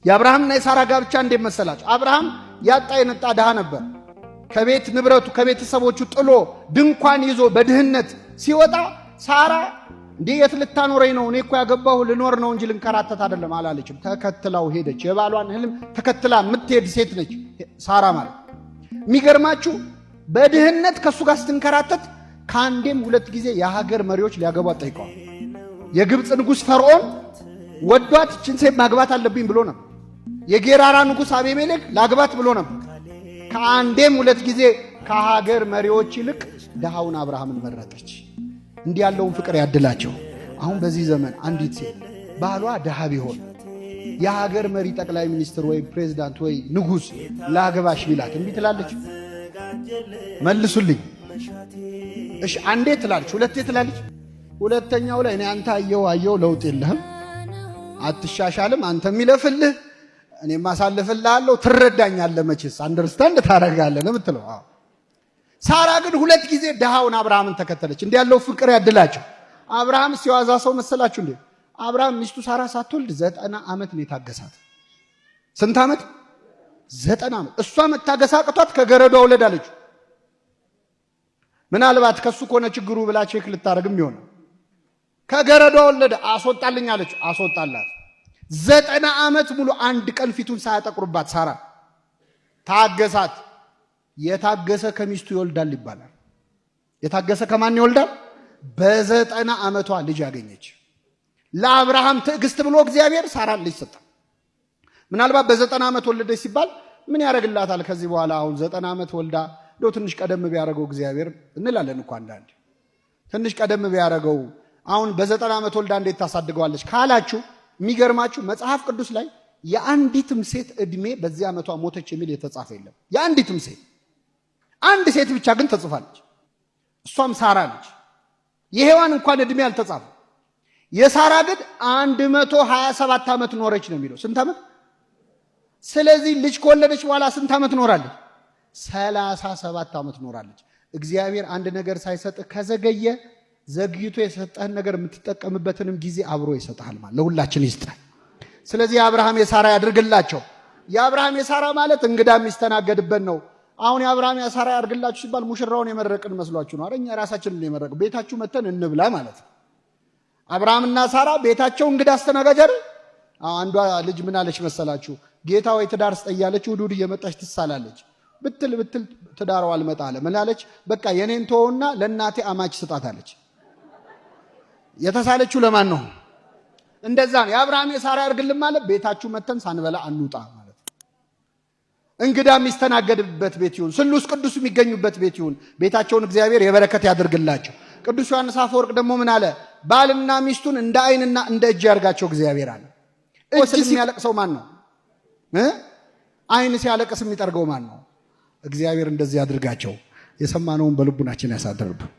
የአብርሃምና የሳራ ጋብቻ እንዴት መሰላችሁ? አብርሃም ያጣ የነጣ ድሃ ነበር። ከቤት ንብረቱ ከቤተሰቦቹ ጥሎ ድንኳን ይዞ በድህነት ሲወጣ ሳራ እንዴ የት ልታኖረኝ ነው? እኔ እኮ ያገባሁ ልኖር ነው እንጂ ልንከራተት አይደለም አላለችም። ተከትላው ሄደች። የባሏን ህልም ተከትላ የምትሄድ ሴት ነች ሳራ ማለት። የሚገርማችሁ በድህነት ከእሱ ጋር ስትንከራተት ከአንዴም ሁለት ጊዜ የሀገር መሪዎች ሊያገቧት ጠይቀዋል። የግብፅ ንጉሥ ፈርዖን ወዷት ይችን ሴት ማግባት አለብኝ ብሎ ነበር። የጌራራ ንጉሥ አቤሜሌክ ላግባት ብሎ ነበር። ከአንዴም ሁለት ጊዜ ከሀገር መሪዎች ይልቅ ድሃውን አብርሃምን መረጠች። እንዲህ ያለውን ፍቅር ያድላቸው። አሁን በዚህ ዘመን አንዲት ሴት ባሏ ድሃ ቢሆን የሀገር መሪ ጠቅላይ ሚኒስትር ወይ ፕሬዚዳንት ወይ ንጉሥ ላግባሽ ቢላት እምቢ ትላለች? መልሱልኝ። እሺ አንዴ ትላለች፣ ሁለቴ ትላለች። ሁለተኛው ላይ እኔ አንተ አየው አየው ለውጥ የለህም፣ አትሻሻልም፣ አንተ የሚለፍልህ እኔም አሳልፍልሃለሁ፣ ትረዳኛለህ፣ መቼስ understand ታደርጋለህ ነው የምትለው። አዎ ሳራ ግን ሁለት ጊዜ ድሃውን አብርሃምን ተከተለች። እንዲህ ያለው ፍቅር ያድላቸው። አብርሃም ሲዋዛ ሰው መሰላችሁ እንዴ? አብርሃም ሚስቱ ሳራ ሳትወልድ 90 ዓመት ነው የታገሳት። ስንት ዓመት? 90 ዓመት። እሷ መታገስ አቅቷት ከገረዷ ውለድ አለችው። ምናልባት ከሱ ከሆነ ችግሩ ብላ check ልታደርግም ይሆናል። ከገረዷ ወለደ። አስወጣልኝ አለችው። አስወጣላት። 90 ዓመት ሙሉ አንድ ቀን ፊቱን ሳያጠቁርባት ሳራ ታገሳት። የታገሰ ከሚስቱ ይወልዳል ይባላል። የታገሰ ከማን ይወልዳል? በ90 ዓመቷ ልጅ ያገኘች። ለአብርሃም ትዕግስት ብሎ እግዚአብሔር ሳራን ልጅ ሰጠ። ምናልባት በ90 ዓመት ወለደች ሲባል ምን ያደርግላታል? ከዚህ በኋላ አሁን 90 ዓመት ወልዳ እንደው ትንሽ ቀደም ቢያደርገው እግዚአብሔር እንላለን እኮ አንዳንዴ። ትንሽ ቀደም ቢያደርገው አሁን በ90 ዓመት ወልዳ እንዴት ታሳድገዋለች ካላችሁ፣ የሚገርማችሁ መጽሐፍ ቅዱስ ላይ የአንዲትም ሴት ዕድሜ በዚህ ዓመቷ ሞተች የሚል የተጻፈ የለም። የአንዲትም ሴት፣ አንድ ሴት ብቻ ግን ተጽፋለች። እሷም ሳራ ነች። የሔዋን እንኳን ዕድሜ አልተጻፈ። የሳራ ግን 127 ዓመት ኖረች ነው የሚለው። ስንት ዓመት? ስለዚህ ልጅ ከወለደች በኋላ ስንት ዓመት ኖራለች? 37 ዓመት ኖራለች። እግዚአብሔር አንድ ነገር ሳይሰጥ ከዘገየ ዘግይቶ የሰጠህን ነገር የምትጠቀምበትንም ጊዜ አብሮ ይሰጥሃል ማለት ለሁላችን ይስጠን። ስለዚህ የአብርሃም የሳራ ያድርግላቸው። የአብርሃም የሳራ ማለት እንግዳ የሚስተናገድበት ነው። አሁን የአብርሃም የሳራ ያድርግላችሁ ሲባል ሙሽራውን የመረቅን መስሏችሁ ነው? እኛ ራሳችንን የመረቅን ቤታችሁ መተን እንብላ ማለት ነው። አብርሃምና ሳራ ቤታቸው እንግዳ አስተናጋጅ አይደል? አንዷ ልጅ ምን አለች መሰላችሁ? ጌታ ወይ ትዳር ስጠኝ እያለች እሑድ እሑድ እየመጣች ትሳላለች። ብትል ብትል ትዳሯ አልመጣ አለ። ምን አለች? በቃ የኔን ተወውና ለእናቴ አማች ስጣት አለች። የተሳለችው ለማን ነው? እንደዛ ነው። የአብርሃም የሳራ ያድርግልን ማለት ቤታችሁ መተን ሳንበላ አንውጣ ማለት ነው። እንግዳ የሚስተናገድበት ቤት ይሁን፣ ስሉስ ቅዱስ የሚገኙበት ቤት ይሁን። ቤታቸውን እግዚአብሔር የበረከት ያድርግላቸው። ቅዱስ ዮሐንስ አፈወርቅ ደግሞ ምን አለ? ባልና ሚስቱን እንደ ዓይንና እንደ እጅ ያርጋቸው እግዚአብሔር አለ። እጅ የሚያለቅሰው ማን ነው? ዓይን ሲያለቅስ የሚጠርገው ማን ነው? እግዚአብሔር እንደዚህ ያድርጋቸው። የሰማነውን በልቡናችን ያሳድርብን።